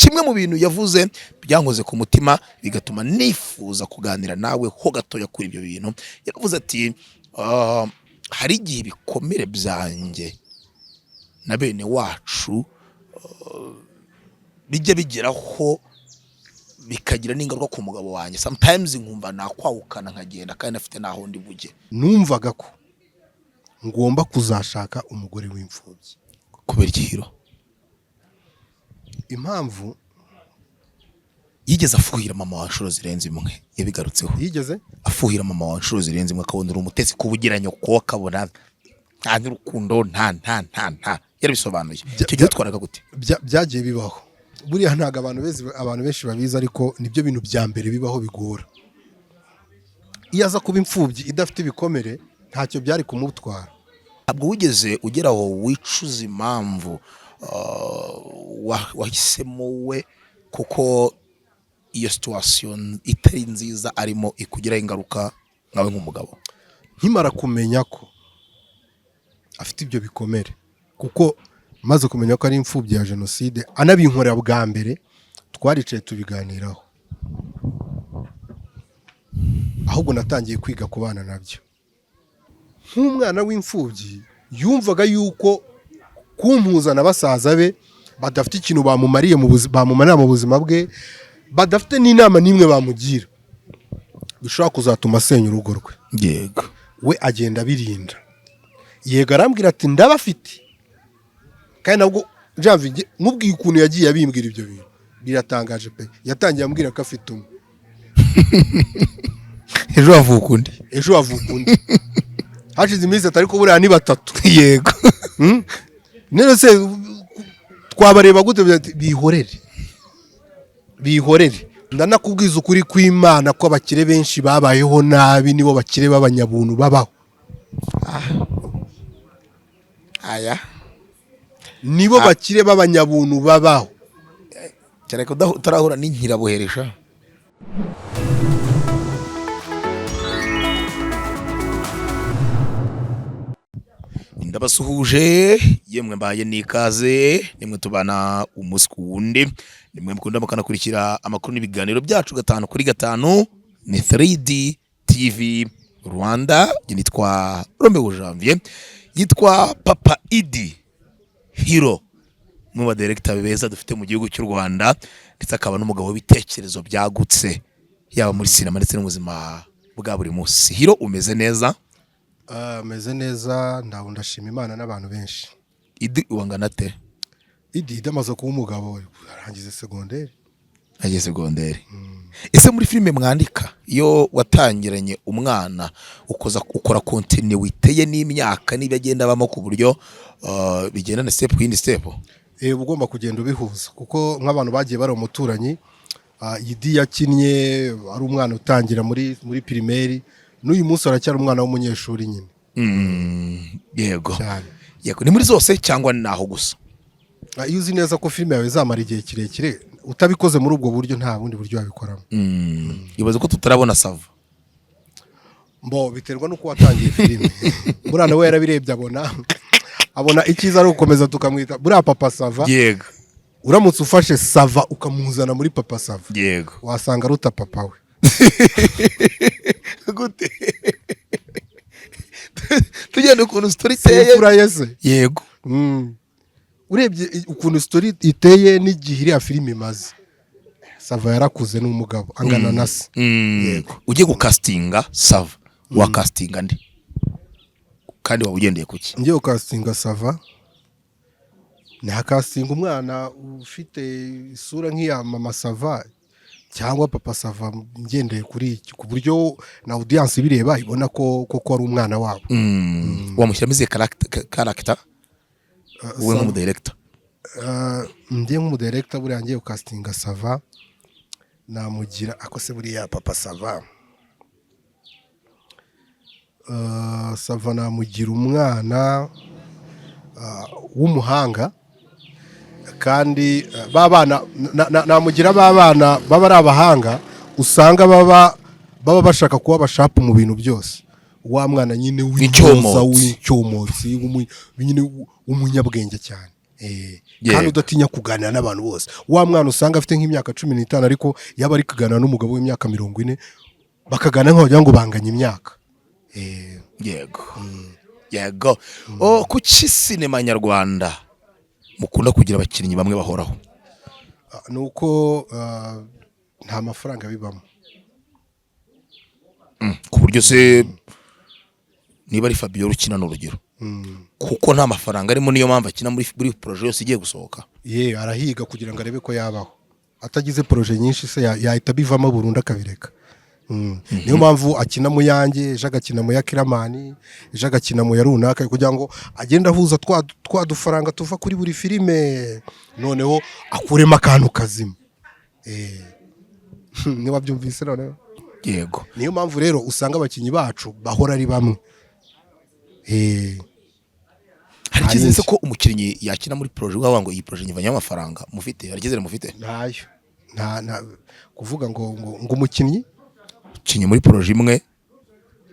Kimwe mu bintu yavuze byankoze ku mutima, bigatuma nifuza kuganira nawe ho gatoya kuri ibyo bintu. Yaravuze ati: "Hari igihe ibikomere byanjye na bene wacu bijya bigeraho bikagira n'ingaruka ku mugabo wanjye. Sometimes nkumva nakwawukana nkagenda, kandi afite n'aho ndi bujye." Numvaga ko ngomba kuzashaka umugore w'imfubyi. Kubera igihiro? Impamvu? Yigeze afuhira mama wawe inshuro zirenze imwe, yabigarutseho. Yigeze? Afuhira mama wawe inshuro zirenze imwe, akabona uri umutesi, kuba ugira nyoko, akabona nta n'urukundo, nta nta nta nta yarabisobanuye. Icyo gihe utwaraga gute? Byagiye bibaho. Buriya ntabwo abantu benshi babizi, ariko nibyo bintu bya mbere bibaho bigora. Iyo aza kuba imfubyi idafite ibikomere, ntacyo byari kumutwara. Ntabwo wigeze ugera aho wicuza impamvu wahisemo we, kuko iyo situation itari nziza arimo ikugiraho ingaruka nkawe nk'umugabo? Nkimara kumenya ko afite ibyo bikomere, kuko maze kumenya ko ari imfubyi ya jenoside, anabinkorera bwa mbere, twaricaye tubiganiraho. Ahubwo natangiye kwiga kubana nabyo nk'umwana w'imfubyi. Yumvaga yuko kumpuza na basaza be badafite ikintu bamumariye mu bamumarira mu buzima bwe, badafite n'inama n'imwe bamugira, bishobora kuzatuma asenya urugo rwe. We agenda abirinda. Yego, arambwira ati: "Ndabafite." Kandi nabwo Janvier, nkubwiye ukuntu yagiye abimbwira ibyo bintu, biratangaje pe. Yatangiye ambwira ko afite umwe. Ejo havuka undi. Ejo havuka undi. Hashize iminsi atari ko buriya ni batatu. None se twabareba gute? Ati: "Bihorere, bihorere." Ndanakubwiza ukuri kw'Imana ko abakire benshi babayeho nabi nibo bakire b'abanyabuntu babaho. Aya. Nibo bakire b'abanyabuntu babaho. Cyane ko utarahura n'inkirabuheresha. Ndabasuhuje yemwe, mbaye n'ikaze, nimwe tubana umunsi ku wundi, nimwe mukunda mukanakurikira amakuru n'ibiganiro byacu gatanu kuri gatanu. Ni 3D TV Rwanda. Njye nitwa Romeo Janvier, yitwa Papa Idi Hero, umwe mu badirekita beza dufite mu gihugu cy'u Rwanda, ndetse akaba n'umugabo w'ibitekerezo byagutse, yaba muri sinema ndetse n'ubuzima bwa buri munsi. Hero, umeze neza? Meze neza, ndaho, ndashima Imana n'abantu benshi. Idi ubangana ate? Idi amaze kuba umugabo, arangiza segonderi. Ageze segonderi. Ese muri filime mwandika, iyo watangiranye umwana, ukoza ukora continuité ye n'imyaka n'ibyo agenda abamo, ku buryo bigendana step ku yindi step? Uba ugomba kugenda ubihuza, kuko nk'abantu bagiye bari umuturanyi, Idi yakinnye ari umwana utangira muri primaire, n'uyu munsi aracyari umwana w'umunyeshuri nyine. Cyane. Yego, ni muri zose cyangwa ni aho gusa? Iyo uzi neza ko filime yawe izamara igihe kirekire, utabikoze muri ubwo buryo nta bundi buryo wabikoramo. Ibaze ko tutarabona Sava. Mbo biterwa n'uko watangiye filime. Buriya nawe yarabirebye, abona icyiza ari ugukomeza tukamwita buriya Papa Sava. Uramutse ufashe Sava ukamuzana muri Papa Sava, wasanga aruta papa we. Gute? Tugenda ukuntu story iteye. Imfura ye se? Yego. Urebye ukuntu story iteye n'igihe iriya filime imaze, Sava yarakuze, ni umugabo angana na se. Yego. Ugiye gukasitinga Sava, wakasitinga nde, kandi waba ugendeye kuki? Ngiye gukasitinga Sava, nakasitinga umwana ufite isura nk'iya Mama Sava cyangwa Papa Sava, ngendeye kuri iki, ku buryo na audience ibireba ibona ko koko ari umwana wabo. Wamushyiramo izihe character wowe nk'umudirector? Njye nk'umudirector, buriya ngiye gukasitinga Sava, namugira ako se buriya Papa Sava, Sava namugira umwana w'umuhanga, kandi ba bana namugira ba bana baba ari abahanga, usanga baba bashaka kuba bashapu mu bintu byose, wa mwana nyine w'intyoza. W'icyomotsi. W'icyomotsi, nyine w'umunyabwenge cyane. Kandi udatinya kuganira n'abantu bose. Wa mwana usanga afite nk'imyaka 15, ariko yaba ari kuganira n'umugabo w'imyaka 40, bakaganira nk'aho wagira ngo banganya imyaka. Yego. Oh, kuki sinema nyarwanda mukunda kugira abakinnyi bamwe bahoraho? Ni uko nta mafaranga bibamo. Ku buryo se niba ari Fabiola ukina, ni urugero, kuko nta mafaranga arimo, niyo mpamvu akina muri projet yose igiye gusohoka? Ye, arahiga kugira ngo arebe ko yabaho. Atagize projet nyinshi se yahita abivamo burundu akabireka. Niyo mpamvu akina mu yanjye, ejo agakina mu ya Kiramani, ejo agakina mu ya runaka, kugira ngo agende ahuza twa dufaranga tuva kuri buri filime, noneho akuremo akantu kazima. Niba byumvise noneho. Yego. Niyo mpamvu rero usanga abakinnyi bacu bahora ari bamwe. Hari icyizere se Nta ko umukinnyi yakina muri projet ukavuga ngo iyi projet nyivanyemo amafaranga mufite? Hari icyizere mufite? Ntayo. Nta kuvuga ngo umukinnyi ukinnye muri projet imwe,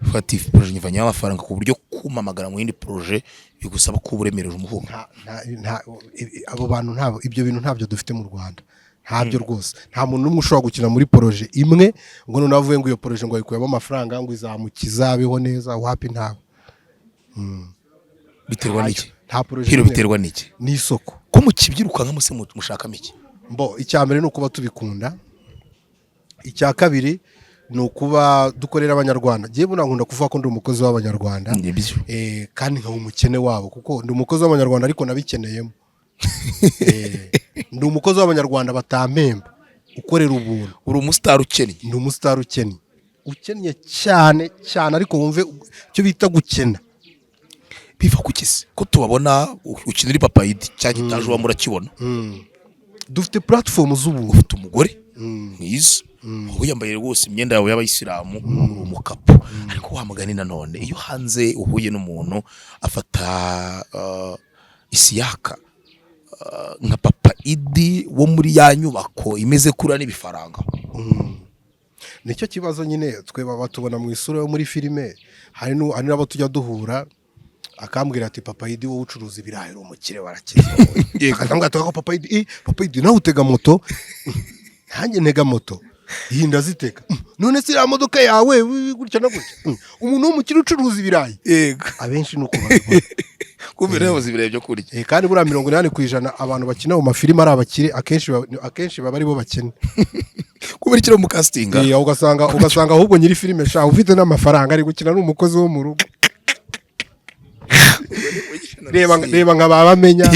ufata iyi projet nyivanyemo amafaranga, ku buryo kumamagara mu yindi projet bigusaba kuba uremereje umufuka? Nta abo bantu ntabwo, ibyo bintu ntabyo dufite mu Rwanda, ntabyo rwose. Nta muntu n'umwe ushobora gukina muri projet imwe ngo noneho avuye ngo iyo projet ngo ayikuyemo amafaranga, ngo izamukiza abeho neza. Wapi, ntawe. Biterwa n'iki? Nta projet Hiro, n'imwe. biterwa n'iki? N'isoko. Ko mukibyirukankamo se, mushakamo iki? Mbo icya mbere ni ukuba tubikunda, icya kabiri ni ukuba dukorera Abanyarwanda. Ngewe buriya nkunda kuvuga ko ndi umukozi w'Abanyarwanda. Nibyo. Kandi nkaba umukene wabo, kuko ndi umukozi w'Abanyarwanda ariko nabikeneyemo. Ndi umukozi w'Abanyarwanda batampemba, ukorera ubuntu. Uri umusitari ukennye. Ndi umusitari ukennye, ukennye cyane cyane, ariko wumve icyo bita gukena. Biva ku kisi ko tubabona ukina uri Papayidi cya gitaje uba murakibona? Dufite platform z'ubuntu. Ufite umugore mwiza, wowe yambaye rwose imyenda yawe y'abayisilamu, uri umukapo, ariko wa mugani nanone iyo hanze uhuye n'umuntu afata Isiyaka nka Papa Idi wo muri ya nyubako imeze kuriya n'ibifaranga. Nicyo kibazo nyine, twe baba tubona mu isura yo muri filime. Hari n'abo tujya duhura akambwira ati: "Papa Idi, wowe ucuruza ibirayi, uri umukire, warakize wowe." Akambwira ati: "Ako Papa Idi, Papa Idi, nawe utega moto?" "Nanjye ntega moto." "Iyi ndazitega." "None se iriya modoka yawe gutya na gutya?" Umuntu w'umukire ucuruza ibirayi. Abenshi ni uko babibona. Kumbe rero ibirayi byo kurya. Kandi buriya 80% abantu bakina mu mafilime ari abakire, akenshi baba ari bo bakene. Kubera ikiri mu castinga. Ugasanga ahubwo nyiri filime sha ufite n'amafaranga ari gukina n'umukozi wo mu rugo. Reba nka ba Bamenya,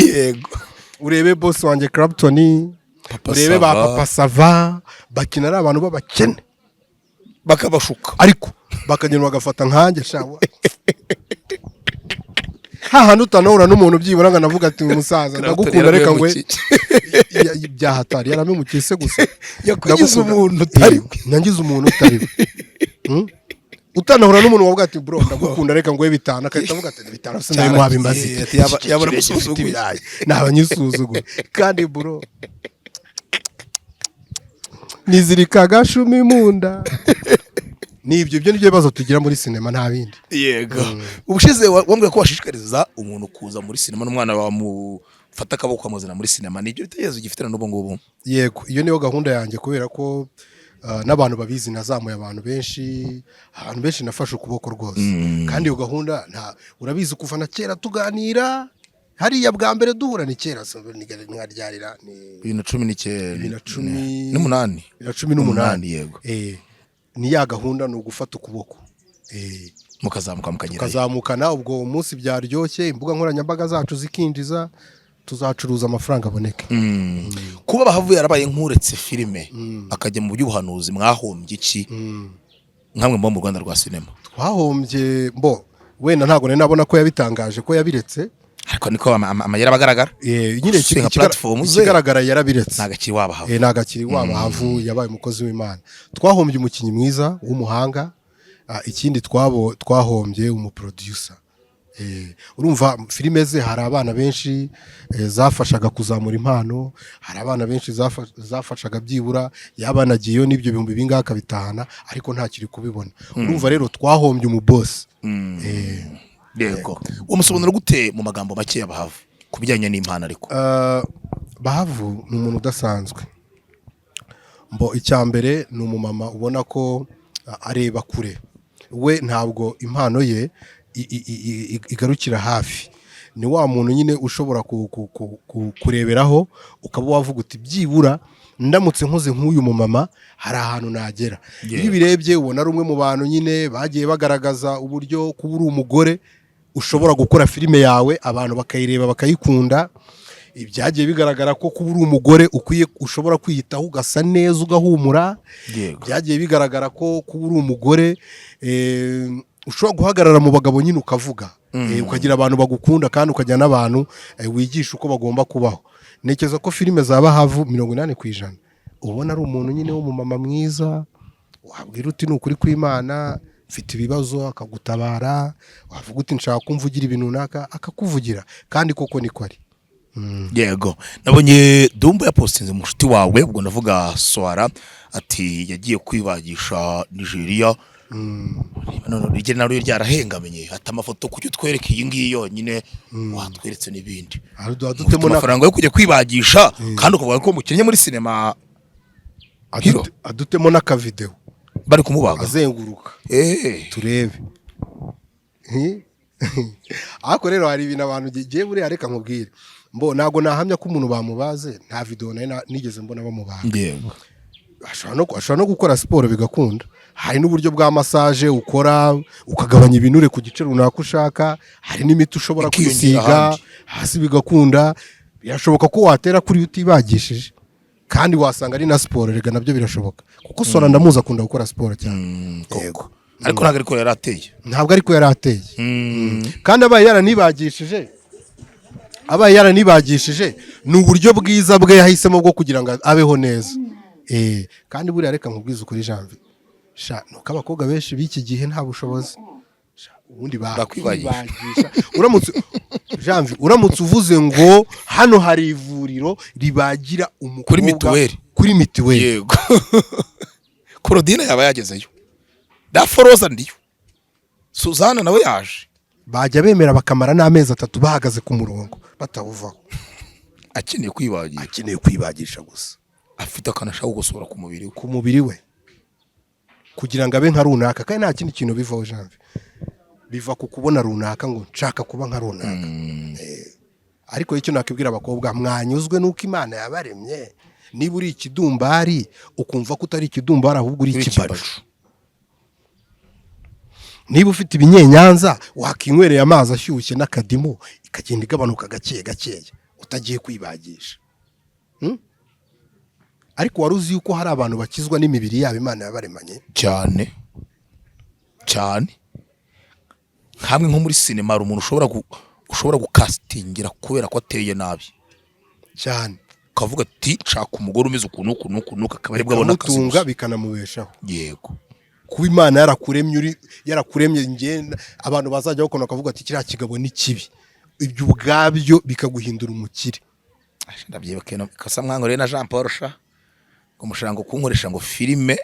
urebe boss wanjye Clapton, Papa urebe ba Sava. Papa Sava, bakina ari abantu b'abakene. Bakabashuka. Ariko bakagenda bagafata nkanjye sha, hahandi utanahura n'umuntu byibura ngo anavuga ati: "Uyu musaza ndagukunda, reka ngwe." Byahatari yaramemukiye se gusa. Yakugize Ndagukunda. umuntu utari we. Nangize umuntu utari we. Utanahura n'umuntu wavuga ati: "Bro, ndagukunda, reka nguhe 5," agahita avuga ati: "5 sinari bimaze iki?" Ati, yabona Iki kirenge gifite amusuzuguye. ibirayi naba nyisuzuguye. Kandi bro, nizirika agashumi mu nda. Ni ibyo nibyo bibazo tugira muri sinema, nta bindi. Yego, ubushize wambwiye ko washishikariza umuntu kuza muri sinema, n'umwana wamufata akaboko ukamuzana muri sinema. Nibyo bitekerezo ugifite na n'ubu ngubu? Yego, iyo niyo gahunda yanjye, kubera ko n'abantu babizi, nazamuye abantu benshi, abantu benshi nafashe ukuboko rwose. Kandi iyo gahunda nta urabizi, kuva na kera tuganira hariya bwa mbere duhura, ni kera, so, nkaryarira ni 2019. Bibiri na cumi n'umunani. 2018. Yego. Ni ya gahunda, ni ugufata ukuboko. Mukazamuka mukagerayo. Tukazamukana. Ubwo umunsi byaryoshye, imbuga nkoranyambaga zacu zikinjiza, tuzacuruza amafaranga aboneke. Kuba Bahavu yarabaye nk'uretse filime akajya mu by'ubuhanuzi, mwahombye iki nkamwe muba mu Rwanda rwa sinema? Twahombye mbo wenda ntabwo nari nabona ko yabitangaje ko yabiretse. Ariko niko amayeri aba agaragara. Nyine Gusenga platform ze. ikigaragara yarabiretse. Ntabwo akiri wabahavu. Ntabwo akiri wabahavu, yabaye umukozi w'Imana. Twahombye umukinnyi mwiza w'umuhanga. Ikindi twahombye umuproducer. Urumva filime ze hari abana benshi zafashaga kuzamura impano, hari abana benshi zafashaga, byibura yaba anagiyeyo n'ibyo bihumbi bingahe akabitahana, ariko ntakiri kubibona. Urumva rero twahombye umubosi. Yego, wamusobanura gute mu magambo make, Bahavu? Ku bijyanye n'impano ariko. Bahavu ni umuntu udasanzwe. Mbo icya mbere, ni umumama ubona ko areba kure. We ntabwo impano ye igarukira hafi. Ni wa muntu nyine ushobora kureberaho, ukaba wavuga uti: "Byibura ndamutse nkoze nk'uyu mumama, hari ahantu nagera." Iyo ubirebye, ubona ari umwe mu bantu nyine bagiye bagaragaza uburyo kuba uri umugore ushobora gukora filime yawe, abantu bakayireba, bakayikunda. Ibyagiye bigaragara ko kuba uri umugore ukwiye, ushobora kwiyitaho, ugasa neza, ugahumura. Byagiye bigaragara ko kuba uri umugore ushobora guhagarara mu bagabo nyine ukavuga, ukagira abantu bagukunda, kandi ukagira n'abantu wigisha uko bagomba kubaho. Ntekereza ko filime za Bahavu, 80%, ubona ari umuntu nyine w'umumama mwiza wabwira uti: "Ni ukuri kw'Imana, mfite ibibazo," akagutabara. Wavuga uti: "Nshaka ko mvugira ibintu runaka," akakuvugira, kandi koko niko ari. Yego, nabonye Dumba yapostinze mushuti wawe, ubwo ndavuga Swara, ati yagiye kwibagisha Nigeria, none rigena naryo ryarahengamenye, ati amafoto kuki utwereka iyi ngiyi yonyine, watweretse n'ibindi? Ufite Adutemo amafaranga yo kujya kwibagisha kandi ukavuga ko mukinnye muri sinema Hero. Adutemo n'akavidewo bari kumubaga azenguruka turebe. Ariko rero hari ibintu abantu giye buriya, reka nkubwire, mbo ntabwo nahamya ko umuntu bamubaze. Nta videwo nari nigeze mbona bamubaga. Ashobora no gukora siporo bigakunda. Hari n'uburyo bwa massage ukora ukagabanya ibinure ku gice runaka ushaka. Hari n'imiti ushobora Ikiyongera kwisiga ahandi. hasi bigakunda. Birashoboka ko watera kuri utibagishije, kandi wasanga ari na siporo. Rega nabyo birashoboka, kuko Sora ndamuzi, akunda gukora siporo cyane. Koko. Ariko ntabwo ariko yari ateye. Ntabwo ariko yari ateye. Kandi abaye yaranibagishije, ni uburyo bwiza bwe yahisemo bwo kugira ngo abeho neza. Kandi buriya reka nkubwize ukuri, Janvier, sha nuko abakobwa benshi b'iki gihe nta bushobozi. Sha, ubundi Bakwibagisha. bakwibagisha. Uramutse, Janvier, uramutse uvuze ngo hano hari ivuriro ribagira umukobwa Kuri mituweli. Kuri mituweli. Yego, Claudine yaba yagezeyo, Daforoza ndiyo, Suzana nawe yaje. Bajya bemera bakamara n'amezi 3 bahagaze ku murongo batawuvaho. Akeneye kwibagisha. Akeneye kwibagisha gusa. Afite akantu ashaka gukosora ku mubiri we. Ku mubiri we, kugira ngo abe nka runaka. Kandi nta kindi kintu bivaho, Janvier, biva ku kubona runaka, ngo nshaka kuba nka runaka. Ariko icyo nakibwira abakobwa, mwanyuzwe n'uko Imana yabaremye. Niba uri ikidumbari, ukumva ko utari ikidumbari ahubwo uri Uri ikibaju. ikibaju. Niba ufite ibinyenyanza, wakinywereye amazi ashyushye n'akadimu, ikagenda igabanuka gake gakeya, utagiye kwibagisha. Ariko wari uzi yuko hari abantu bakizwa n'imibiri yabo Imana yabaremanye? Cyane cyane, nkamwe nko muri sinema hari umuntu ushobora gukasitingira kubera ko ateye nabi. Cyane. Ukavuga ati: "Nshaka umugore umeze ukuntu ukuntu ukuntu," akaba aribwo abona akazi bikamutunga, gusa. Bikanamubeshaho. Kuba Imana yarakuremye, uri yarakuremye ngenda, abantu bazajya bakunda bakavuga ati: "Kiriya kigabo ni kibi," ibyo ubwabyo bikaguhindura umukire. Ndabyibuka kasa mwango rero na Jean Paul, sha ngo mushaka ngo kunkoresha ngo filime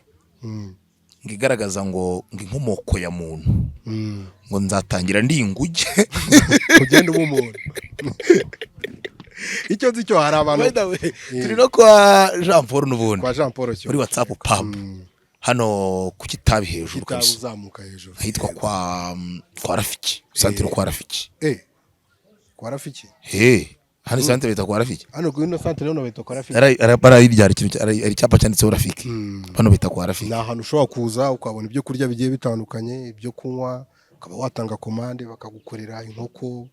ngo igaragaza ngo inkomoko ya muntu, ngo nzatangira ndi inguge. Ugenda uba umuntu. Icyo nzi cyo, hari abantu By the way, turi no kwa Jean Paul n'ubundi. Kwa Jean Paul cyo. Muri WhatsApp pub, hano ku Kitabi hejuru. Kitabi. Kabisa. Uzamuka hejuru. Ahitwa kwa Rafiki, santire kwa Rafiki. Kwa Rafiki. He, hano santire bita kwa Rafiki. Hano kuri ino santire hano bita kwa Rafiki. Barayiryara ikintu hari icyapa cyanditseho Rafiki, hano bita kwa Rafiki. Ni ahantu ushobora kuza ukabona ibyo kurya bigiye bitandukanye, ibyo kunywa, ukaba watanga komande bakagukorera inkoko,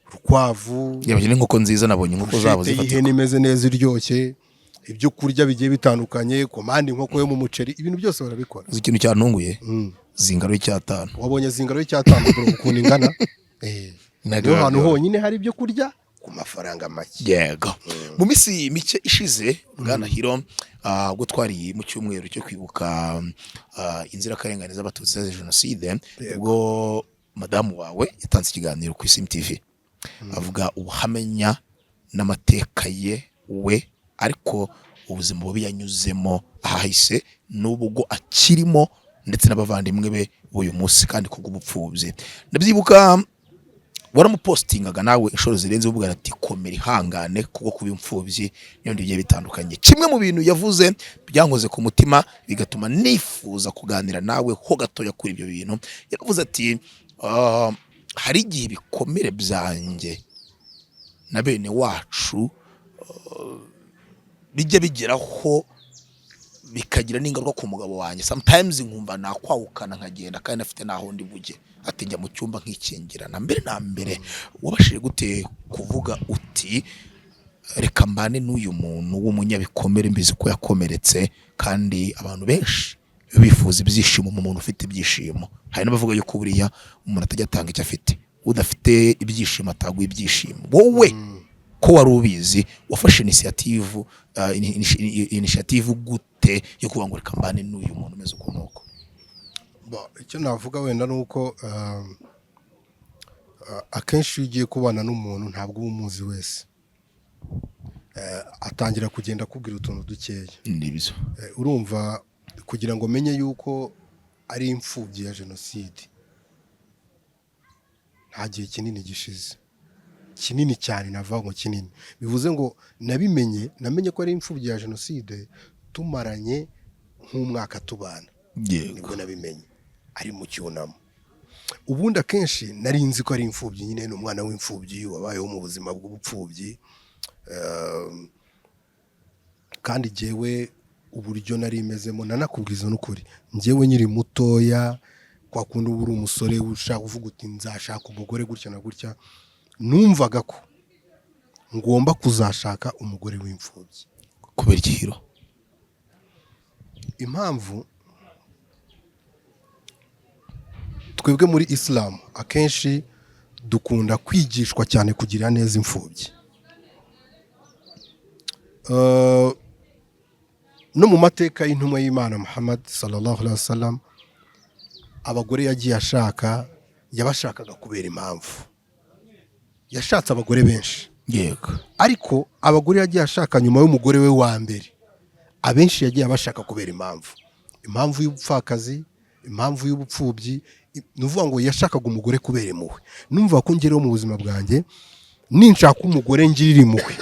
urukwavu. Yabonye n'inkoko nziza, nabonye inkoko zabo Brochette zifatika. y'ihene imeze neza iryoshye, ibyo kurya bigiye bitandukanye, komande inkoko yo mu muceri, ibintu byose barabikora. Uzi ikintu cyantunguye? Zingaro y'icyatanu. Wabonye zingaro y'icyatanu, bro, ukuntu ingana? Ntabwo Niho hantu biba honyine hari ibyo kurya ku mafaranga make. Yego, mu minsi mike ishize, bwana Hiro, ubwo twari mu cyumweru cyo kwibuka inzirakarengane z'Abatutsi zazize jenoside, ubwo madamu wawe yatanze ikiganiro ku Isimbi TV, avuga ubuhamya n'amateka ye we, ariko ubuzima bubi yanyuzemo ahahise n'ubwo akirimo, ndetse n'abavandimwe be b'uyu munsi, kandi kubw'ubupfubyi. Ndabyibuka Waramupostingaga nawe inshuro zirenze, uvuga ati: "Komera, ihangane kuko kuba imfubyi n'ibindi bigiye bitandukanye." Kimwe mu bintu yavuze byankoze ku mutima, bigatuma nifuza kuganira nawe ho gatoya kuri ibyo bintu, yaravuze ati: "Ah, hari igihe ibikomere byanjye na bene wacu bijya bigeraho bikagira n'ingaruka ku mugabo wanjye. Sometimes nkumva nakwawukana nkagenda kandi afite n'aho ndi bujye." Ati: "Njya mu cyumba nkikingirana." Mbere na mbere, wabashije gute kuvuga uti: "Reka mbane n'uyu muntu w'umunyabikomere, mbizi ko yakomeretse"? Kandi abantu benshi bifuza ibyishimo mu muntu ufite ibyishimo. Hari n'abavuga yuko buriya umuntu atajya atanga icyo afite, udafite ibyishimo ataguha ibyishimo. Wowe ko wari ubizi, wafashe initiative gute yo kuvuga ngo: "Reka mbane n'uyu muntu umeze uku n'uku"? Icyo navuga wenda ni uko akenshi iyo ugiye kubana n'umuntu, ntabwo uba umuzi wese. Atangira kugenda akubwira utuntu dukeya. Nibyo. Urumva, kugira ngo menye yuko ari imfubyi ya jenoside, nta gihe kinini gishize, kinini cyane, navuga ngo kinini, bivuze ngo namenye ko ari imfubyi ya jenoside tumaranye nk'umwaka tubana. Nibwo nabimenye ari mu cyunamo. Ubundi akenshi nari nzi ko ari imfubyi nyine, ni umwana w'imfubyi wabayeho mu buzima bw'ubupfubyi. Kandi jyewe uburyo nari mezemo, nanakubwiza n'ukuri, njyewe nkiri mutoya, kwa kundi uba uri umusore ushaka uvuga uti: "Nzashaka umugore gutya na gutya", numvaga ko ngomba kuzashaka umugore w'imfubyi. Kubera igihiro? Impamvu, twebwe muri Isilamu akenshi dukunda kwigishwa cyane kugirira neza imfubyi. No mu mateka y'intumwa y'Imana Muhammad sallallahu alaihi wasallam, abagore yagiye ashaka yabashakaga kubera impamvu. Yashatse abagore benshi, ariko abagore yagiye ashaka nyuma y'umugore we wa mbere, abenshi yagiye abashaka kubera impamvu, impamvu y'ubupfakazi, impamvu y'ubupfubyi. Ni ukuvuga ngo yashakaga umugore kubera impuhwe. Numva ko ngereho mu buzima bwanjye, ninshaka umugore ngirira impuhwe,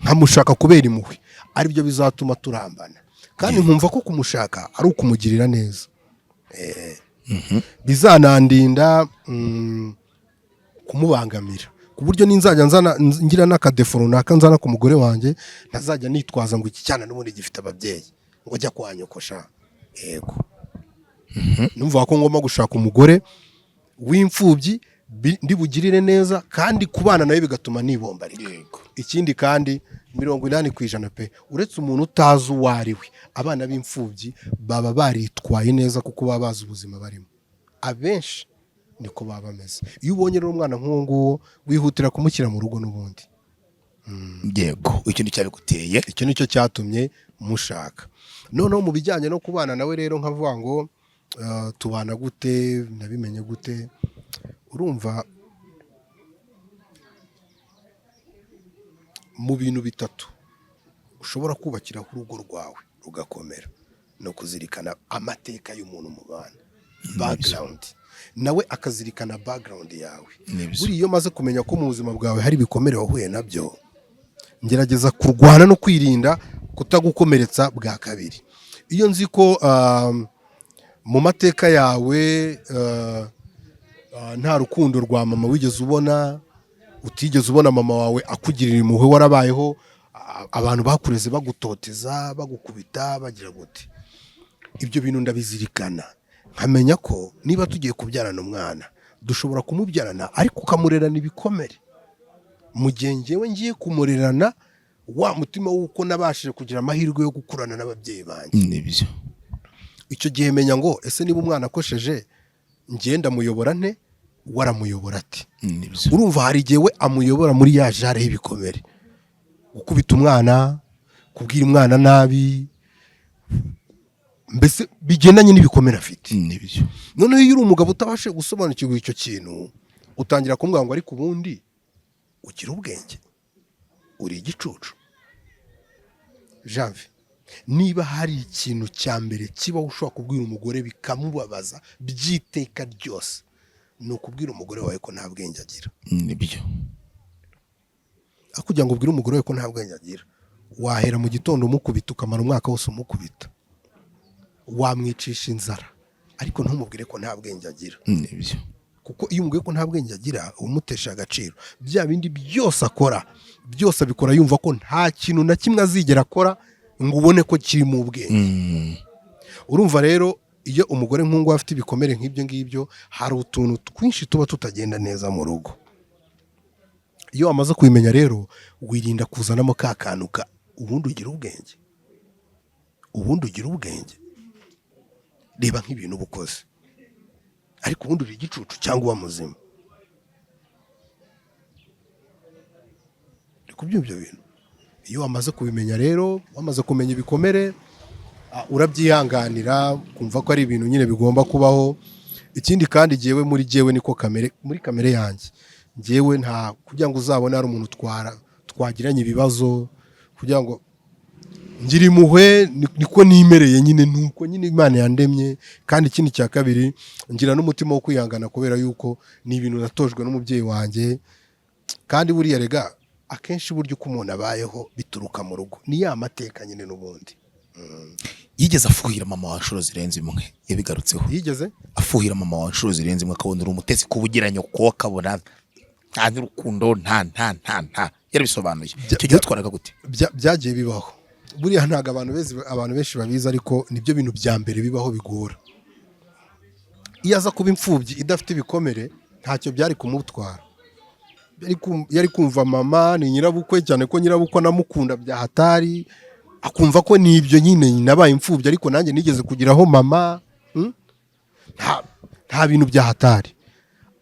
nkamushaka kubera impuhwe, aribyo bizatuma turambana, kandi nkumva ko kumushaka ari ukumugirira neza. Bizanandinda kumubangamira, ku buryo ninzajya nzana ngira n'akadefo runaka nzana ku mugore wanjye, ntazajya nitwaza ngo iki cyana n'ubundi gifite ababyeyi, ngo ajya kwa nyokosha. Yego, numva ko ngomba gushaka umugore w'imfubyi ndi bugirire neza, kandi kubana nawe bigatuma nibombarika. Ikindi kandi, 80% pe, uretse umuntu utazi uwo ari we, abana b'imfubyi baba baritwaye neza kuko baba bazi ubuzima barimo. Abenshi niko baba bameze. Iyo ubonye rero umwana nk'uwo nguwo, wihutira kumushyira mu rugo n'ubundi. Yego, icyo ni cyabiguteye. Icyo nicyo cyatumye mushaka. Noneho mu bijyanye no kubana nawe rero, nkavuga ngo tubana gute, nabimenye gute? Urumva, mu bintu bitatu ushobora kubakiraho urugo rwawe rugakomera, ni ukuzirikana amateka y'umuntu mubana, background, nawe akazirikana background yawe. Buriya iyo maze kumenya ko mu buzima bwawe hari ibikomere wahuye nabyo, ngerageza kurwana no kwirinda kutagukomeretsa bwa kabiri. Iyo nzi ko mu mateka yawe nta rukundo rwa mama wigeze ubona, utigeze ubona mama wawe akugirira impuhwe, warabayeho abantu bakureze bagutoteza, bagukubita, bagira gute, ibyo bintu ndabizirikana, nkamenya ko niba tugiye kubyarana umwana, dushobora kumubyarana ariko ukamurerana ibikomere, mu gihe ngewe ngiye kumurerana wa mutima w'uko nabashije kugira amahirwe yo gukurana n'ababyeyi banjye. Icyo gihe menya ngo: ese niba umwana akosheje, njye ndamuyobora nte, we aramuyobora ati? Urumva, hari igihe we amuyobora muri ya jare y'ibikomere, gukubita umwana, kubwira umwana nabi, mbese bigendanye n'ibikomere afite. Noneho iyo uri umugabo utabashije gusobanukirwa icyo kintu, utangira kumubwira ngo: "Ariko ubundi ugira ubwenge? Uri igicucu." Janvier, niba hari ikintu cya mbere kibaho ushobora kubwira umugore bikamubabaza by'iteka ryose, Ni ukubwira umugore wawe ko nta bwenge agira. Nibyo. Aho kugira ngo ubwire umugore wawe ko nta bwenge agira, wahera mu gitondo umukubita, ukamara umwaka wose umukubita, wamwicisha inzara, ariko ntumubwire ko nta bwenge agira. Nibyo. Kuko iyo umubwiye ko nta bwenge agira, umutesha agaciro. Bya bindi byose akora byose, abikora yumva ko nta kintu na kimwe azigera akora ngo ubone ko kiri mu bwenge. Urumva rero, iyo umugore nk'uwo afite ibikomere nk'ibyo ngibyo, hari utuntu twinshi tuba tutagenda neza mu rugo. Iyo wamaze kubimenya rero, wirinda kuzanamo ka kantu ka "ubundi ugira ubwenge, ubundi ugira ubwenge, reba nk'ibintu uba ukoze, ariko ubundi uri igicucu cyangwa uba muzima?" Uri kubyumva ibyo bintu? Iyo wamaze kubimenya rero, wamaze kumenya ibikomere, urabyihanganira, kumva ko ari ibintu nyine bigomba kubaho. Ikindi kandi, jyewe muri jyewe niko kamere, muri kamere yanjye, jyewe nta kugira ngo uzabone hari umuntu twagiranye ibibazo kugira ngo ngira impuhwe. Niko nimereye nyine, nuko nyine Imana yandemye. Kandi ikindi cya kabiri, ngira n'umutima wo kwihangana, kubera yuko ni ibintu natojwe n'umubyeyi wanjye. Kandi buriya rega, akenshi burya uko umuntu abayeho bituruka mu rugo, ni ya mateka nyine n'ubundi. Yigeze afuhira mama wawe inshuro zirenze imwe, yabigarutseho. Yigeze Afuhira mama wawe inshuro zirenze imwe, akabona uri umutesi, kuba ugira nyoko, akabona nta n'urukundo, nta nta nta nta yarabisobanuye. Icyo gihe utwaraga gute? Byagiye bibaho. Buriya ntabwo abantu benshi babizi, ariko nibyo bintu bya mbere bibaho bigora. Iyo aza kuba imfubyi idafite ibikomere, ntacyo byari kumutwara. Yari kumva mama ni nyirabukwe, cyane ko nyirabukwe anamukunda bya hatari, akumva ko ni ibyo nyine, nabaye imfubyi ariko nanjye nigeze kugeraho mama, Nta bintu bya hatari.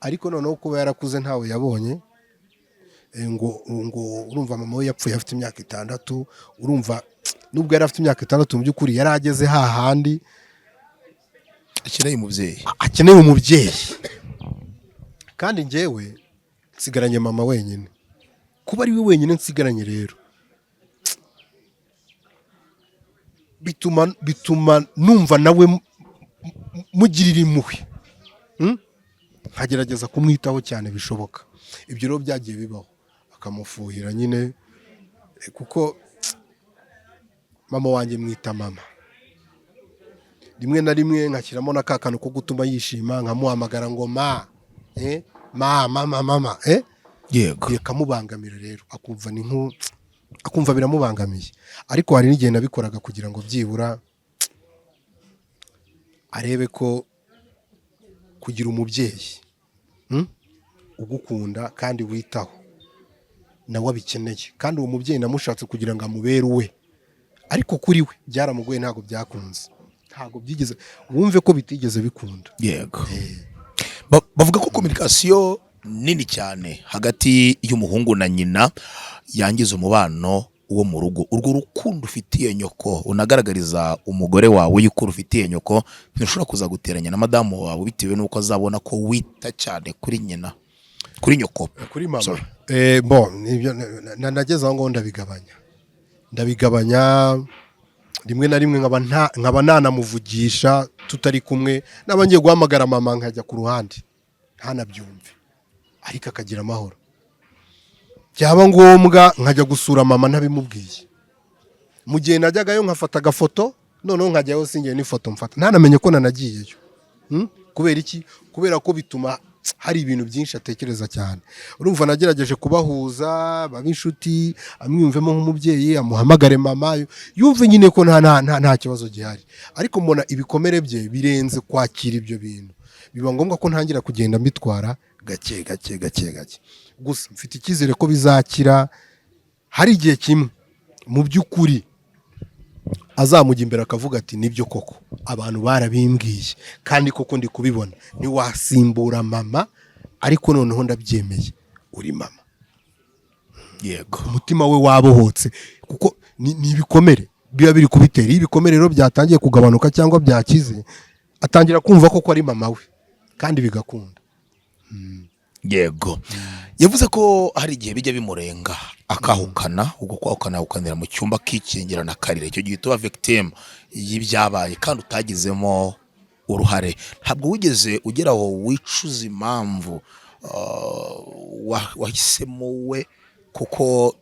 Ariko noneho kuba yarakuze ntawe yabonye, ngo urumva mama we yapfuye afite imyaka 6. Urumva, nubwo yari afite imyaka 6, mu by'ukuri yari ageze hahandi akeneye umubyeyi. Akeneye umubyeyi. Kandi njyewe nsigaranye mama wenyine. Kuba ari we wenyine nsigaranye rero, bituma numva nawe mugirira impuhwe, Nkagerageza kumwitaho cyane bishoboka. Ibyo rero byagiye bibaho, akamufuhira nyine, kuko mama wanjye mwita mama. Rimwe na rimwe nkashyiramo na ka kantu ko gutuma yishima, nkamuhamagara ngo "ma, ma, mama, mama." Bikamubangamira rero, akumva ni nko akumva biramubangamiye. Ariko hari n'igihe nabikoraga kugira ngo byibura arebe ko kugira umubyeyi, ugukunda kandi witaho, nawe abikeneye. Kandi uwo mubyeyi namushatse kugira ngo amubere uwe, ariko kuri we byaramugoye, ntabwo byakunze, ntabwo byigeze, wumve ko bitigeze bikunda. Yego. Bavuga ko communication nini cyane hagati y'umuhungu na nyina yangiza umubano wo mu rugo. Urwo rukundo ufitiye nyoko, unagaragariza umugore wawe yuko rufitiye nyoko, ntirushobora kuzaguteranya na madamu wawe bitewe n'uko azabona ko wita cyane kuri nyina, kuri nyoko? Kuri mama. Sorry. Bon, nibyo, nageze aho ngaho ndabigabanya. Rimwe na rimwe nkaba nanamuvugisha tutari kumwe, naba ngiye guhamagara mama nkajya ku ruhande ntanabyumve, ariko akagira amahoro. Byaba ngombwa nkajya gusura mama ntabimubwiye. Mu gihe najyagayo nkafata agafoto, noneho nkajyayo singiye n'ifoto mfata, ntanamenye ko nanagiyeyo. Kubera iki? Kubera ko bituma hari ibintu byinshi atekereza cyane. Urumva, nagerageje kubahuza, babe inshuti, amwiyumvemo nk'umubyeyi, amuhamagare mama, yumve nyine ko nta kibazo gihari. Ariko mbona ibikomere bye birenze kwakira ibyo bintu, biba ngombwa ko ntangira kugenda mbitwara gake gake gake gake. Gusa mfite icyizere ko bizakira. Hari igihe kimwe mu by'ukuri azamujya imbere akavuga ati: "Nibyo koko, abantu barabimbwiye, kandi koko ndi kubibona, ntiwasimbura mama, ariko noneho ndabyemeye, uri mama." Umutima we wabohotse, kuko ni ibikomere biba biri kubitera. Iyo ibikomere rero byatangiye kugabanuka cyangwa byakize, atangira kumva koko ari mama we, kandi bigakunda. Yego. Yavuze ko hari igihe bijya bimurenga akahukana. Ubwo kwahukana, yahukanira mu cyumba, akikingirana, akarira. Icyo gihe tuba victim y'ibyabaye kandi utagizemo uruhare. Ntabwo wigeze ugera aho wicuza impamvu wahisemo we, kuko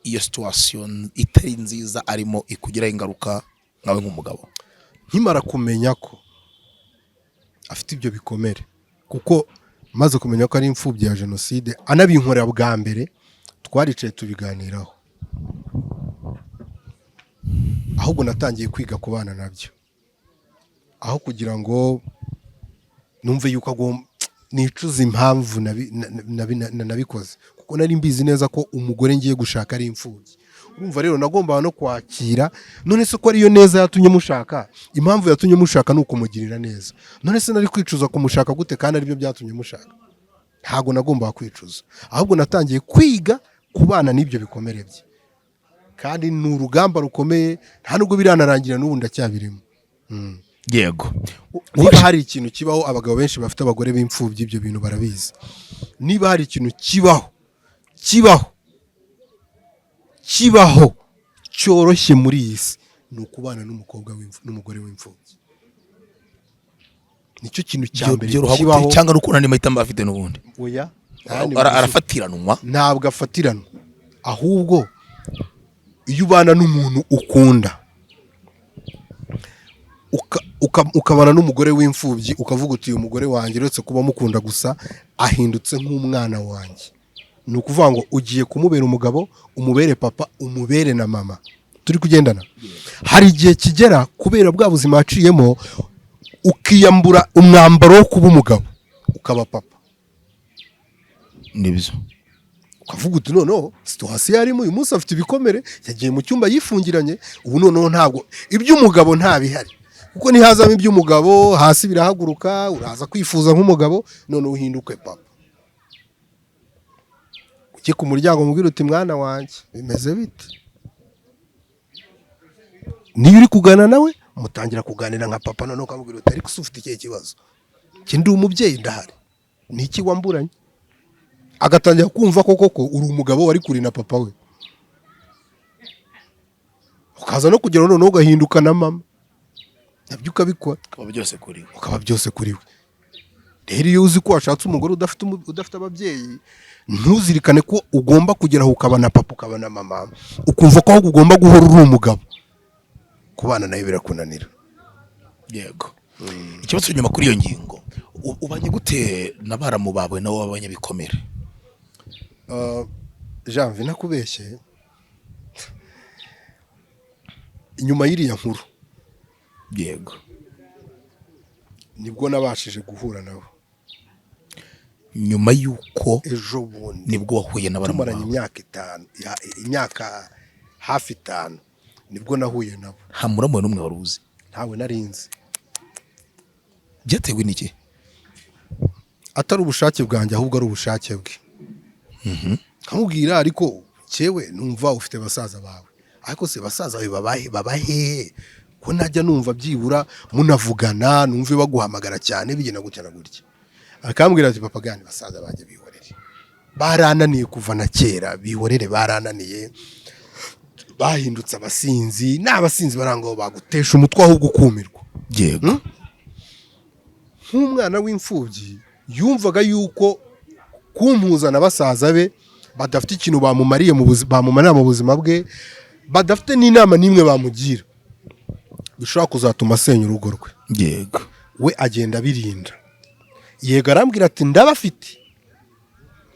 iyo situation itari nziza arimo ikugiraho ingaruka nkawe nk'umugabo? Nkimara kumenya ko afite ibyo bikomere, kuko maze kumenya ko ari imfubyi ya jenoside, anabinkorera bwa mbere, twaricaye tubiganiraho. Ahubwo natangiye kwiga kubana nabyo, aho kugira ngo numve yuko agomba nicuza impamvu nabikoze, kuko nari mbizi neza ko umugore ngiye gushaka ari imfubyi. Urumva rero nagombaga no kwakira. None se ko ariyo neza yatumye mushaka? Impamvu yatumye mushaka ni ukumugirira neza. None se nari kwicuza kumushaka gute kandi aribyo byatumye mushaka? Ntabwo nagombaga kwicuza, ahubwo natangiye kwiga kubana n'ibyo bikomere bye, kandi ni urugamba rukomeye, nta nubwo biranarangira, n'ubu ndacyabirimo. Niba hari ikintu kibaho, abagabo benshi bafite abagore b'imfubyi ibyo bintu barabizi. Niba hari ikintu kibaho cyoroshye muri iyi si, ni ukubana n'umugore w'imfubyi. Nicyo kintu cya mbere Byoroha gute? kibaho. Cyangwa nuko nta mahitamo afite n'ubundi? Oya, nta yandi Arafatiranwa. Ntabwo afatiranwa, ahubwo iyo ubana n'umuntu ukunda, ukabana n'umugore w'imfubyi, ukavuga uti: "Uyu mugore wanjye, uretse kuba mukunda gusa, ahindutse nk'umwana wanjye." Ni ukuvuga ngo ugiye kumubera umugabo, umubere papa, umubere na mama. Turi kugendana? Hari igihe kigera, kubera bwa buzima waciyemo, ukiyambura umwambaro wo kuba umugabo, ukaba papa. Nibyo. Ukavuga uti: "Noneho situation yarimo uyu munsi, afite ibikomere, yagiye mu cyumba yifungiranye, ubu noneho ntabwo iby'umugabo ntabihari, kuko nihazamo iby'umugabo hasi birahaguruka, uraza kwifuza nk'umugabo, noneho uhinduke papa, ujye ku muryango mubwira uti: 'Mwana wanjye, bimeze bite?'" Niyo uri kugana nawe, mutangira kuganira nka papa, noneho ukamubwira uti: "Ariko se ufite ikihe kibazo? Njye ndi umubyeyi, ndahari, ni iki wamburanye?" Agatangira kumva ko koko uri umugabo wari kuri na papa we, ukaza no kugera noneho ugahinduka na mama, nabyo ukabikora. Ukaba byose kuri we. Ukaba byose kuri we. Rero iyo uzi ko washatse umugore udafite ababyeyi, ntuzirikane ko ugomba kugera aho ukaba na papa, ukaba na mama, ukumva ko ahubwo ugomba guhora uri umugabo, kubana nawe birakunanira. Yego. Ikibazo nyuma kuri iyo ngingo: ubanye gute na baramu bawe nabo b'abanyabikomere? Janvier, nakubeshye, inyuma y'iriya nkuru nibwo nabashije guhura nabo. Nyuma y'uko Ejo bundi. Nibwo wahuye na baramu Tumaranye bawe? imyaka 5, imyaka hafi 5, nibwo nahuye nabo. Nta muramu wawe n'umwe wari uzi? Ntawe narinzi. Byatewe n'iki? Atari ubushake bwanjye, ahubwo ari ubushake bwe. Nkamubwira: "Ariko cyewe numva ufite basaza bawe, ariko se basaza bawe babahe, baba hehe, ko najya numva byibura munavugana, numve baguhamagara cyane, bigenda gutya na gutya?" Akambwira ati: "Papa gani, basaza banjye bihorere, barananiye kuva na kera, bihorere, barananiye, bahindutse abasinzi, ni abasinzi barangwa, bagutesha umutwe ahubwo ukumirwa." Nk'umwana w'imfubyi yumvaga yuko kumpuza na basaza be badafite ikintu bamumariye mu buzima, bamumarira mu buzima bwe, badafite n'inama n'imwe bamugira, bishobora kuzatuma asenya urugo rwe. We agenda abirinda. Yego, arambwira ati: "Ndabafite."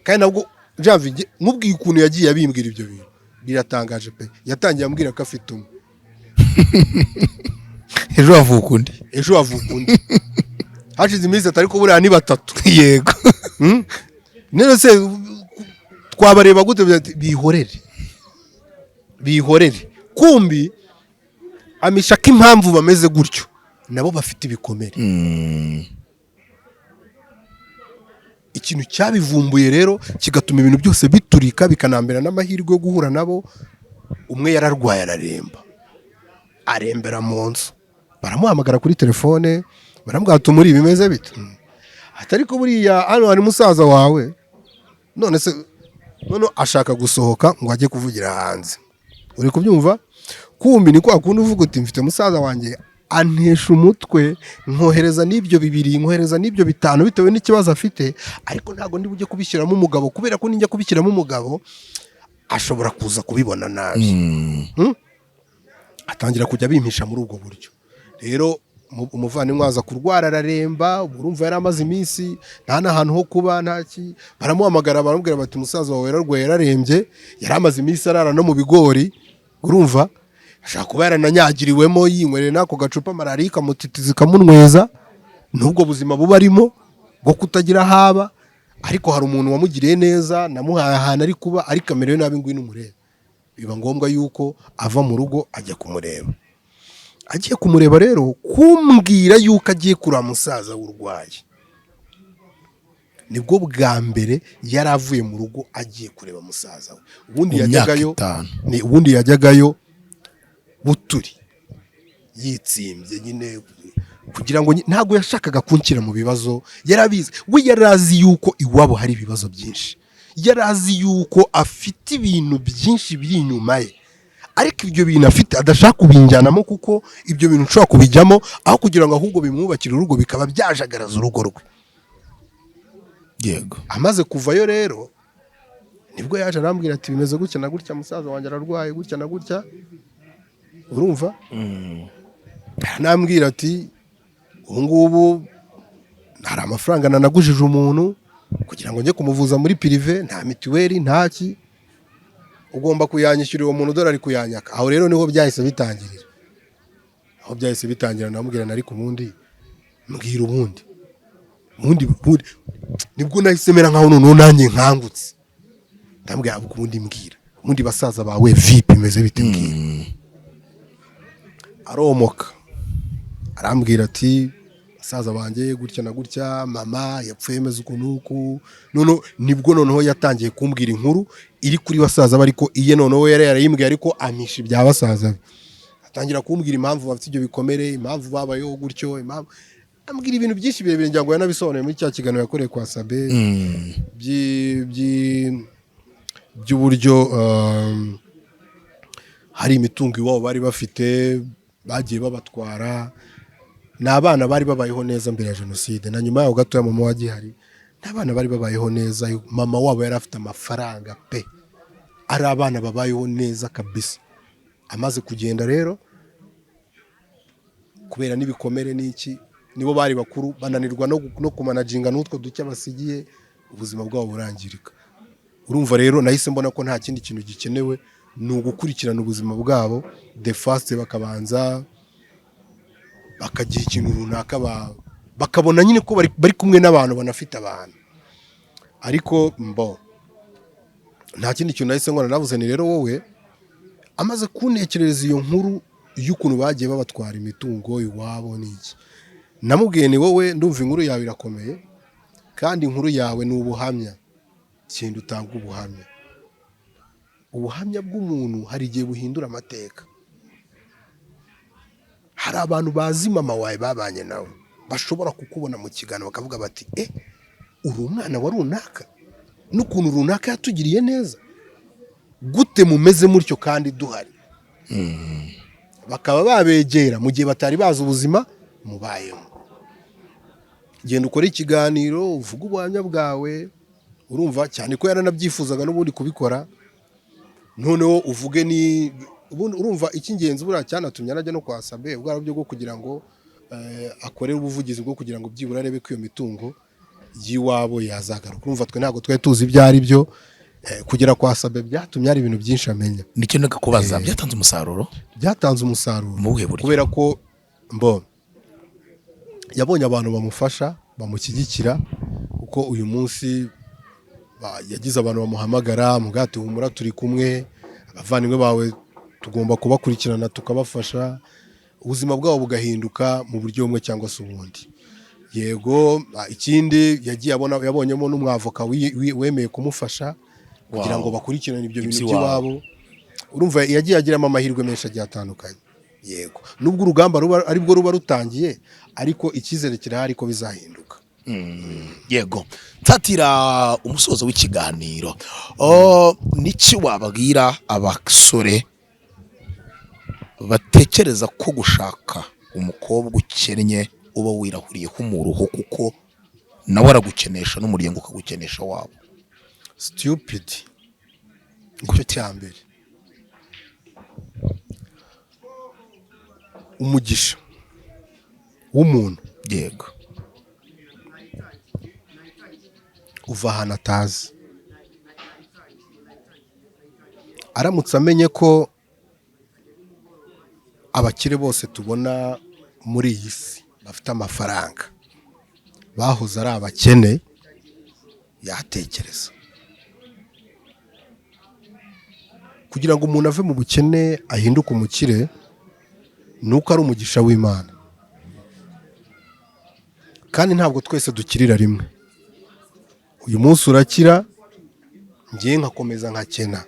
Kandi nabwo Janvier, nkubwiye ukuntu yagiye abimbwira ibyo bintu, biratangaje pe. Yatangiye ambwira ko afite umwe. Ejo havuka undi. Ejo havuka undi. Hashize iminsi atari ko buriya ni batatu. None se twabareba gute? Ati: "Bihorere, bihorere." Kumbi amisha ko impamvu bameze gutyo nabo bafite ibikomere. Ikintu cyabivumbuye rero, kigatuma ibintu byose biturika, bikanambera n'amahirwe yo guhura nabo, umwe yararwaye, araremba, arembera mu nzu. Baramuhamagara kuri telefone, baramubwira ati: "Muri bimeze bite?" Ati: "Ariko buriya hano hari musaza wawe." None se none ashaka gusohoka ngo ajye kuvugira hanze, uri kubyumva? Kumbi ni kwa kundi uvuga uti: "Mfite musaza wanjye Antesha umutwe, nkohereza n'ibyo bibiri, nkohereza n'ibyo bitanu, bitewe n'ikibazo afite. Ariko ntabwo ndi bujye kubishyiramo umugabo, kubera ko ninjya kubishyiramo umugabo ashobora kuza kubibona nabi. Atangira kujya abimpisha muri ubwo buryo. Rero umuvandimwe aza kurwara, araremba. Urumva yari amaze iminsi nta n'ahantu ho kuba, nta ki. Baramuhamagara, baramubwira bati: "Musaza wawe yararwaye, yararembye, yari amaze iminsi arara no mu bigori." Urumva ashobora kuba yarananyagiriwemo, yinywereye n'ako gacupa, malariya ikamutitiza, ikamunyweza n'ubwo buzima buba arimo bwo kutagira aho aba. Ariko hari umuntu wamugiriye neza, namuhaye ahantu ari kuba, ariko amerewe nabi, ngwino umurebe. Biba ngombwa yuko ava mu rugo ajya kumureba. Agiye kumureba rero, kumbwira yuko agiye kureba musaza w'urwaye, nibwo bwa mbere yari avuye mu rugo agiye kureba musaza we. Ubundi Mu myaka yajyagayo 5. Ni ubundi yajyagayo buturi yitsimbye nyine, kugira ngo ntabwo yashakaga kunshyira mu bibazo. Yarabizi, we yari azi yuko iwabo hari ibibazo byinshi, yari azi yuko afite ibintu byinshi biri inyuma ye, ariko ibyo bintu afite adashaka kubinjyanamo, kuko ibyo bintu nshobora kubijyamo, aho kugira ngo ahubwo bimwubakire urugo bikaba byajagaraza urugo rwe. Amaze kuvayo rero, nibwo yaje arambwira ati: "Bimeze gutya na gutya, musaza wanjye ararwaye gutya na gutya." Urumva nambwira ati: "Ubu ngubu hari amafaranga nanagujije umuntu kugira ngo njye kumuvuza muri privé, nta mituweli, ntaki, ugomba kuyanyishyurira uwo muntu, dore ari kuyanyaka." Aho rero niho byahise bitangirira, aho byahise bitangira. Namubwira, ariko ubundi mbwira, ubundi nibwo nahise mera nkaho noneho nanjye nkangutse. Ndambwira: "Ubundi mbwira, ubundi basaza bawe vipi, bimeze bite? Mbwira." Aromoka, arambwira ati: "Basaza banjye gutya na gutya, mama yapfuye meze uku n'uku." Noneho nibwo noneho yatangiye kumbwira inkuru iri kuri basaza be, ariko iye noneho yari yarayimbwiye, ariko ampisha ibya basaza be. Atangira kumbwira impamvu bafite ibyo bikomere, impamvu babayeho gutyo, impamvu, ambwira ibintu byinshi birebire. Ngira ngo yanabisobanuye muri cya kiganiro yakoreye kwa Sabe, by'uburyo hari imitungo iwabo bari bafite bagiye babatwara. Ni abana bari babayeho neza mbere ya jenoside na nyuma yaho gatoya, mama wagihari. Ni abana bari babayeho neza, mama wabo yari afite amafaranga pe, ari abana babayeho neza kabisa. Amaze kugenda rero, kubera n'ibikomere n'iki, nibo bari bakuru, bananirwa no kumanaginga n'utwo duke basigiye, ubuzima bwabo burangirika. Urumva rero nahise mbona ko nta kindi kintu gikenewe, ni ugukurikirana ubuzima bwabo the first, bakabanza bakagira ikintu runaka bakabona nyine ko bari kumwe n'abantu, banafite abantu. Ariko mbo nta kindi kintu nahise nkora. Navuze ni rero wowe, amaze kuntekerereza iyo nkuru y'ukuntu bagiye babatwara imitungo iwabo n'iki, namubwiye ni: "Wowe ndumva inkuru yawe irakomeye, kandi inkuru yawe ni ubuhamya. Kintu utanga ubuhamya, ubuhamya bw'umuntu hari igihe buhindura amateka. Hari abantu bazi mama wawe, babanye nawe, bashobora kukubona mu kiganiro bakavuga bati: 'Eh, uri umwana wa runaka, n'ukuntu runaka yatugiriye neza, gute mumeze mutyo kandi duhari?' Bakaba babegera mu gihe batari bazi ubuzima mubayemo. Genda ukore ikiganiro, uvuge ubuhamya bwawe." Urumva cyane ko yaranabyifuzaga n'ubundi kubikora. Noneho uvuge ni ubundi, urumva icy'ingenzi buriya cyanatumye anajya no kwa Sabe, bwari uburyo bwo kugira ngo akore ubuvugizi bwo kugira ngo byibura arebe ko iyo mitungo y'iwabo yazagaruka. Urumva twe ntabwo twari tuzi ibyo ari byo. Kugera kwa Sabe byatumye hari ibintu byinshi amenya. Nicyo kubaza, byatanze umusaruro? Byatanze umusaruro. Mu buhe buryo? Kubera ko mbo yabonye abantu bamufasha, bamushyigikira, kuko uyu munsi yagize abantu bamuhamagara mubwati: "Humura, turi kumwe, abavandimwe bawe tugomba kubakurikirana, tukabafasha, ubuzima bwabo bugahinduka mu buryo bumwe cyangwa se ubundi." Yego, ikindi yagiye abona, yabonyemo n'umwavoka wemeye kumufasha kugira ngo bakurikirane ibyo bintu Iby'iwabo. by'iwabo. Urumva yagiye agiramo amahirwe menshi agiye atandukanye. Yego, nubwo urugamba ruba aribwo ruba rutangiye, ariko icyizere kirahari ko bizahinduka. Yego, nsatira umusozo w'ikiganiro. Oh, niki wabwira abasore batekereza ko gushaka Umukobwa ukennye uba wirahuriyeho umuruho, kuko nawe aragukenesha n'umuryango ukagukenesha wabo. Stupid, icyo cya mbere. Umugisha w'umuntu uva ahantu atazi. Aramutse amenye ko abakire bose tubona muri iyi si bafite amafaranga bahoze ari abakene, yatekereza. Kugira ngo umuntu ave mu bukene ahinduke umukire, ni uko ari umugisha w'Imana. Kandi ntabwo twese dukirira rimwe. Uyu munsi urakira, ngiye nkakomeza nkakena.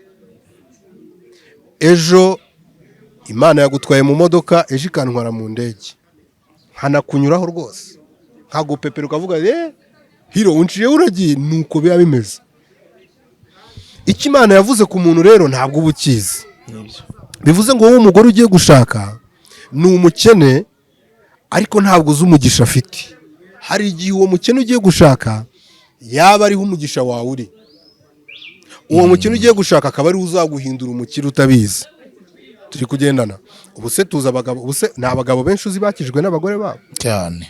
Ejo Imana yagutwaye mu modoka, ejo ikantwara mu ndege, nkanakunyuraho rwose, nkagupepera ukavuga: "Eh, hiro unciye uragiye." Nuko biba bimeze. Icyo Imana yavuze ku muntu rero ntabwo uba ukizi. Bivuze ngo wowe umugore ugiye gushaka ni umukene, ariko ntabwo uzi umugisha afite. Hari igihe uwo mukene ugiye gushaka yaba ariho umugisha wawe uri. Uwo mukene ugiye gushaka akaba ariwe uzaguhindura umukire utabizi. Turi kugendana? Ubu se tuzi abagabo, ubu se ni abagabo benshi uzi bakijwe n'abagore babo? Cyane.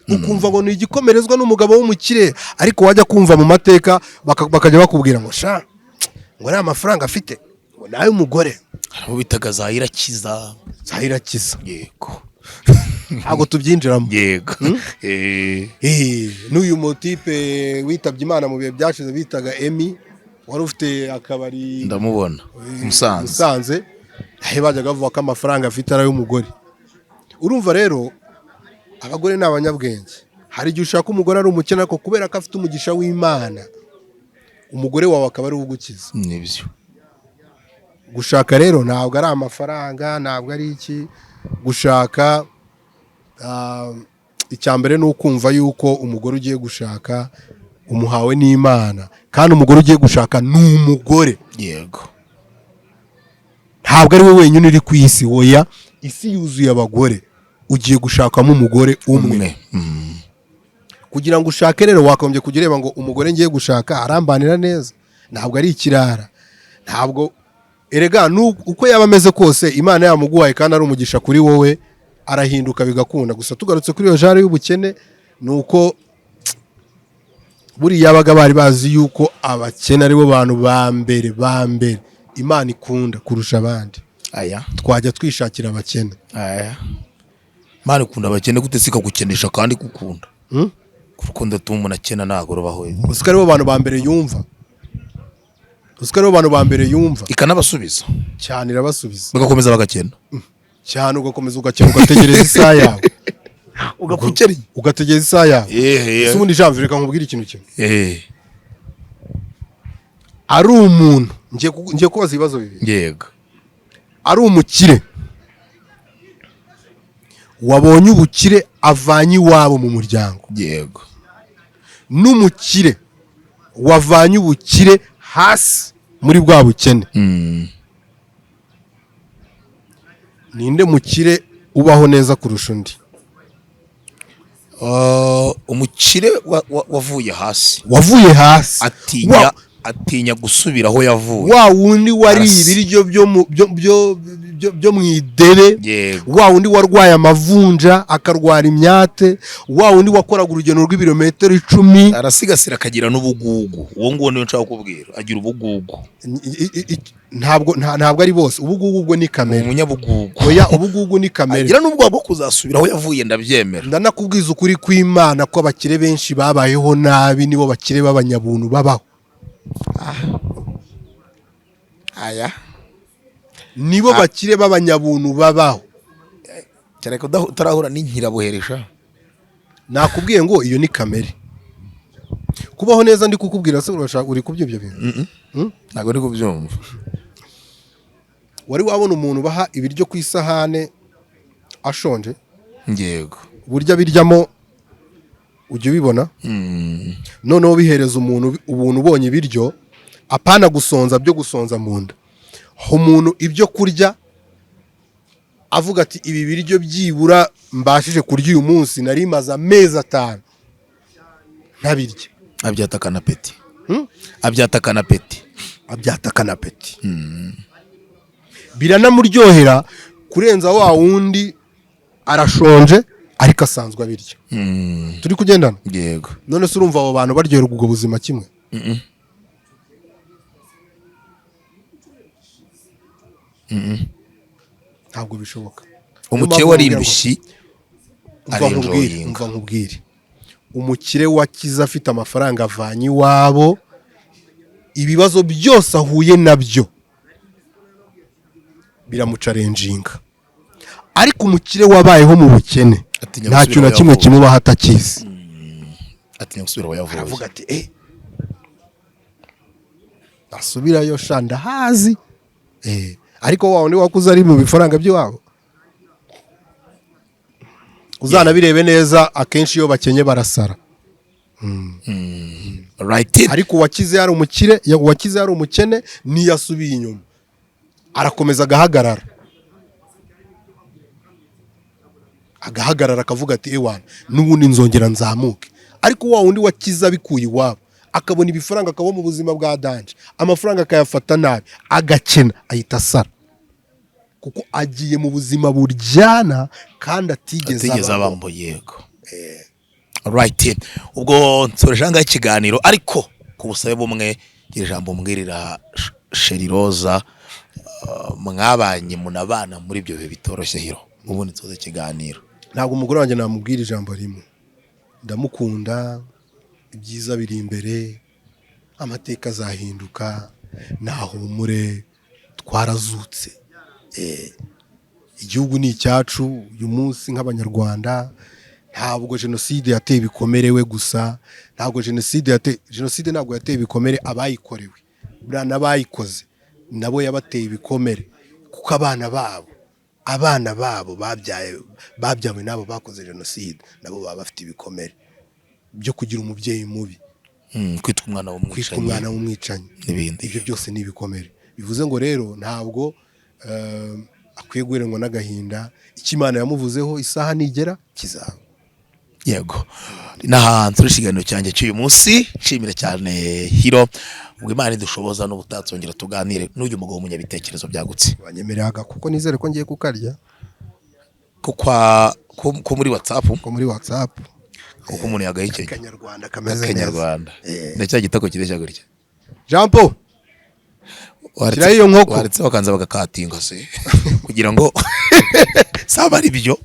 Ukumva ngo ni igikomerezwa n'umugabo w'umukire, ariko wajya kumva mu mateka bakajya bakubwira ngo sha, ngo ariya mafaranga afite ngo ni ay'umugore. Hari abo bitaga za Irakiza. Za Irakiza. Ntabwo tubyinjiramo. N'uyu mutipe witabye Imana mu bihe byashize bitaga Emi, wari ufite akabari. Ndamubona, Musanze. Musanze, aho bajyaga bavuga ko amafaranga afite ari ay'umugore. Urumva rero abagore ni abanyabwenge. Hari igihe ushaka umugore ari umukene, ariko kubera ko afite umugisha w'Imana, umugore wawe akaba ari we ugukiza. Nibyo. Gushaka rero ntabwo ari amafaranga, ntabwo ari iki. Gushaka, icya mbere ni ukumva yuko umugore ugiye gushaka umuhawe n'Imana, kandi umugore ugiye gushaka ni umugore. Ntabwo ari we wenyine uri ku isi. Oya, isi yuzuye abagore, ugiye gushakamo umugore umwe. Umwe. Kugira ngo ushake rero, wakagombye kujya ureba ngo umugore ngiye gushaka arambanira neza, ntabwo ari ikirara, ntabwo erega uko yaba ameze kose, Imana yamuguhaye kandi ari umugisha kuri wowe, arahinduka bigakunda. Gusa tugarutse kuri iyo genre y'ubukene, ni uko buriya yabaga bari bazi yuko abakene aribo bantu ba mbere ba mbere Imana ikunda kurusha abandi, Aya. twajya twishakira abakene. Aya, Imana ikunda abakene gute se ikagukenesha kandi igukunda? Hmm? Urukundo rutuma umuntu akena ntabwo rubaho. Uzi ko aribo bantu ba mbere yumva? Uzi ko aribo bantu ba mbere yumva? Ikanabasubiza. Cyane, irabasubiza. Bagakomeza bagakena. Cyane, ugakomeza ugakena, ugategereza isaha yawe. Ugapfa ukennye. Ugategereza isaha yawe. Ese ubundi, Janvier, reka nkubwire ikintu kimwe. Ari umuntu, ngiye kubaza ibibazo bibiri. Ari umukire wabonye ubukire avanye iwabo mu muryango, n'umukire wavanye ubukire hasi muri bwa bukene, ninde mukire ubaho neza kurusha undi? Umukire wavuye hasi. Wavuye hasi. Atinya atinya gusubira aho yavuye. Wa wundi wariye ibiryo byo mu idebe, wa wundi warwaye amavunja, akarwara imyate, wa wundi wakoraga urugendo rw'ibirometero 10. Arasigasira akagira n'ubugugu. Uwo nguwo niwe nshaka kubwira, agira ubugugu. Ntabwo ari bose. Ubugugu ubwo ni kamere. Umunyabugugu. Oya, ubugugu ni kamere. Agira n'ubwoba bwo kuzasubira aho yavuye, ndabyemera. Ndanakubwiza ukuri kw'Imana ko abakire benshi babayeho nabi nibo bakire b'abanyabuntu babaho. Aya. Nibo bakire b'abanyabuntu babaho. Kereka utarahura n'inkirabuheresha. Nakubwiye ngo iyo ni kamere. Kubaho neza ndi kukubwira se, urashaka uri kubyo ibyo bintu? Ntabwo ndi kubyumva. Wari wabona umuntu baha ibiryo ku isahane ashonje? Yego. Uburyo abiryamo ujya ubibona. Noneho bihereza umuntu ubuntu ubonye ibiryo, apana gusonza byo gusonza mu nda, ha umuntu ibyo kurya. Avuga ati: "Ibi biryo byibura mbashije kurya uyu munsi, nari maze amezi 5 ntabirya." Abyataka appétit. Abyataka appétit. Abyataka appétit, biranamuryohera kurenza wa wundi arashonje ariko asanzwe abirya. Turi kugendana? Yego. None se urumva abo bantu baryoherwa ubwo buzima kimwe? Ntabwo bishoboka. Umukire Niyo mpamvu wari nkubwira ngo- indushyi Umva nkubwire. arenjoyinga. Umva nkubwire, umukire wakize afite amafaranga avanye iwabo, ibibazo byose ahuye nabyo biramuchallenginga, ariko umukire wabayeho mu bukene Atinya nta kintu gusubira na aho kimwe yavuye. kimubaho atakizi. Atinya gusubira aho yavuye. Aravuga ati: "Nasubirayo sha ndahazi." Ariko wa wundi wakuze ari mu bifaranga by'iwabo, uzanabirebe neza, akenshi iyo bakenye barasara. Ariko uwakize yari umukire, uwakize yari umukene, niyo asubiye inyuma arakomeza agahagarara, akavuga ati: "Ewana, n'ubundi nzongera nzamuke." Ariko wa wundi wakize abikuye iwabo, akabona ibifaranga, akaba mu buzima bwa danger, amafaranga akayafata nabi, agakena, ahita asara, kuko agiye mu buzima buryana kandi atigeze atigeze abamo. Abambo, yego. Right, ubwo nsoreje ahangaha ikiganiro, ariko ku busabe bumwe, gira ijambo mbwirira Sheri Roza, mwabanye munabana muri ibyo bihe bitoroshye. Hiro, ubundi nsoze ikiganiro. Ntabwo umugore wanjye namubwira ijambo rimwe. Ndamukunda, ibyiza biri imbere, amateka azahinduka, nahumure, twarazutse. Igihugu ni icyacu uyu munsi nk'Abanyarwanda. Ntabwo jenoside yateye ibikomere we gusa, ntabwo jenoside yateye, jenoside ntabwo yateye ibikomere abayikorewe, buriya n'abayikoze nabo yabateye ibikomere, kuko abana babo babyaye, babyawe n'abo bakoze jenoside, nabo baba bafite ibikomere byo kugira umubyeyi mubi, Kwitwa umwana kwitwa w'umwicanyi, umwana w'umwicanyi, n'ibindi. Ibyo byose ni ibikomere. Bivuze ngo rero ntabwo akwiye guheranwa n'agahinda. Icyo Imana yamuvuzeho, isaha nigera kizaba. Yego, n'ahantu turi ikiganiro cyanjye cy'uyu munsi, nshimira cyane Hiro. Ubwo Imana idushoboza n'ubutatsongera tuganire n'uyu mugabo w'umunyabitekerezo byagutse. Banyemereraga kuko nizere ko ngiye kukarya. Ko muri WhatsApp. Ko muri WhatsApp. Kuko umuntu yagahekenya. Akanyarwanda kameze neza. Akanyarwanda na cya gitako kireshya gutya. Jean Paul. Shyiraho iyo nkoko. Waretse bakanza bagakatinga se kugira ngo saba ari byo.